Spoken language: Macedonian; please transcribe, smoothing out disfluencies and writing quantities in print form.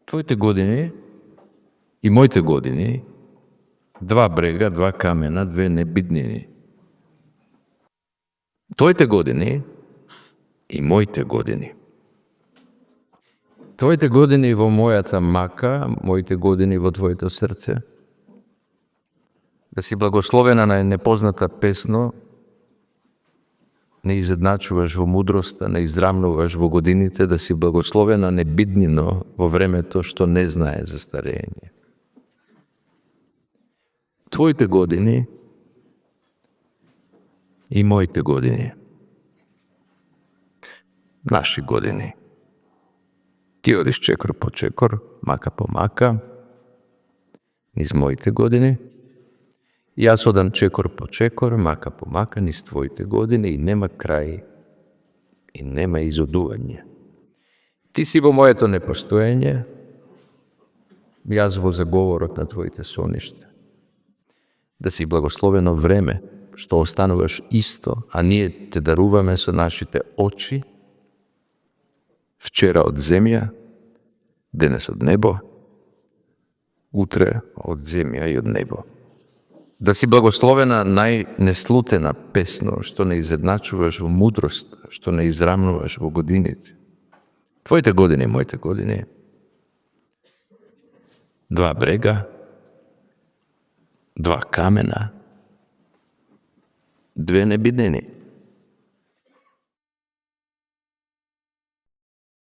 Твоите години и моите години, два брега, два камена, две небиднини. Твоите години и моите години. Твоите години во мојата мака, моите години во твоето срце. Да си благословена на непозната песно, не изедначуваш во мудроста, не израмнуваш во годините, да си благословена небиднино во времето што не знае за старење. Твоите години и моите години. Наши години. Ти одиш чекор по чекор, мака по мака, низ моите години. Јас одам чекор по чекор, мака по мака, низ твоите години и нема крај и нема изодување. Ти си во моето непостоење, јас во заговорот на твоите соништа. Да си благословено време, што остануваш исто, а ние те даруваме со нашите очи, вчера од земја, денес од небо, утре од земја и од небо. Да си благословена најнеслутена песно, што не изедначуваш во мудрост, што не израмнуваш во годините. Твоите години, моите години, два брега, два камена, две небиднини.